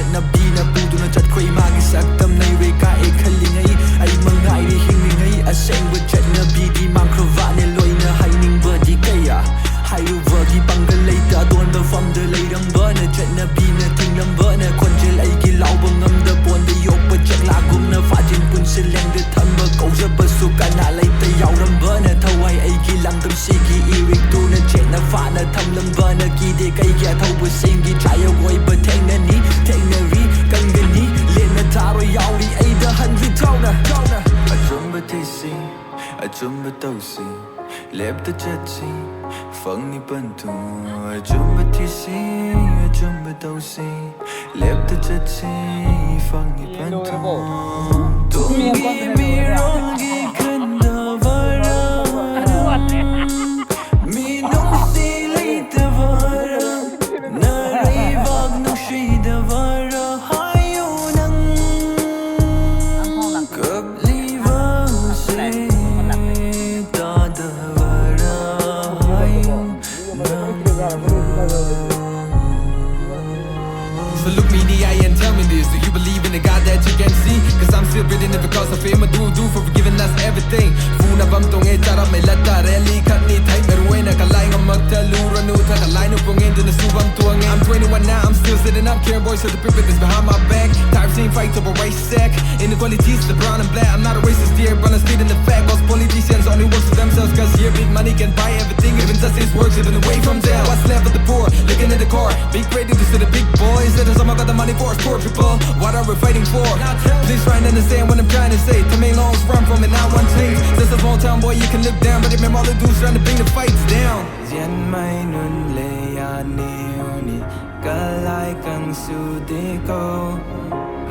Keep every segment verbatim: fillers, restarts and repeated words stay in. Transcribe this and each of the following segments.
Chatna bina puduna chat khrui magi sak tam nei rui ka e khaling ei, ai mangai rui hing ning ei, aseng bu chatna bi di mang khravane loina hai ning ba di kaya. Hai ru ba gi pang ga lei ta don ba fam da lei ram ba na chatna bina ting lam ba na khonjel ai gi lau ba ngam da pon da yok ba chak la gum na fa jin pun se leng da tham ba kau za ba su ka na lei ta yau ram ba na thawai ai gi lam tam si gi i rik tu na chatna fa na tham lam ba na ki de kai gi a thau bu sing gi chai a goi ba theng na ni, theng na ri, kan ga ni, le na tha rui yau ri, ai da han ri thau na, thau na. Achumba thi si, achumba tau si, lep ta chat si, fang ni pan tu. Achumba thi si, achumba tau si, lep ta chat si, fang ni pan tu. Tumbi mi rong gi kan da vara, mi nung si lei ta vara, na rei vak nung si da vara, hai u nang. Kap li va se ta da vara, hai u nang. So look me in the eye and tell me this, do you believe in the God that you can see? Cause I'm still breathing it because of him. I do, do for forgiving us everything. Fu na bam tuang e, chara mei lat ta rally khat ni thai mei rui na kalai ngam mak ta lu ra nu tha kalai nu pung e, duna su bam tuang e. I'm twenty-one now, I'm still sitting up, care boys at the people that's behind my back. Tired of seeing fights over race, sec. Inequalities, the brown and black. I'm not a racist here, but I'm stating the fact. Cause politicians only work for themselves, cause here big money can buy everything. Even justice works even away from them. What's left of the poor? Looking at the core, big ready to see the big boys. That is all I got the money for, poor people. What are we fighting for? Please try and understand what I'm trying to say. Tamenglong's where I'm from and I want change. Just a small town boy, you can look down, but if my mother dudes trying to bring the fights down. Zian mai nun le ya ni ni, kalai kang su di ko.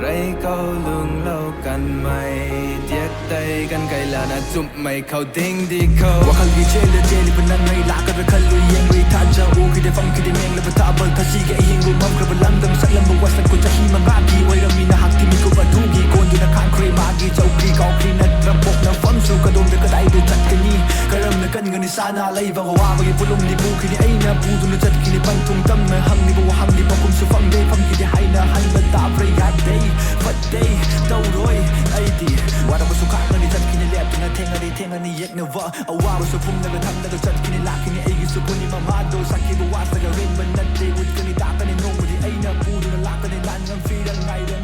Rei kau lung lo kan mai, diak tei kan kai lana chumh mei khou ding di khou. Wakhal gi che le che li pa nang mei la ka ra khal lui yang rui tha cha u ki de fam ki de meng le pa tha bal tha si ge hing ru mam kra pa lam dam sak lam ba wa sak ko cha hi ma nga ki oi ram mi na hak ti mi ko pa du gi kon du na khan kre ma gi chau kri kau kri na ram pok na fam su ka dom de ka dai du chat ka ni. Ka ram na kan ga ni sa na lei va wa ba gi pulum ni bu ki ni ei na bu du na chat ki ni pan tung tam na hang ni ba wa hang ni ba kum su fam de fam ki de hai na han na ta pre ya de. Fat de, tau rui, ai di. Wa ra ba su kha na ni chat ki ni lep na theng a di theng a ni yek na va. A wa ba su phum na ga tham na ga chat ki ni lak ki ni ei gi su bu ni ma ma do. Sa ki ba wa sa ga ren ba na de. Ut ka ni ta ka ni nong ba di ei na bu du na lak ka ni lan ngam fi ran ngai ran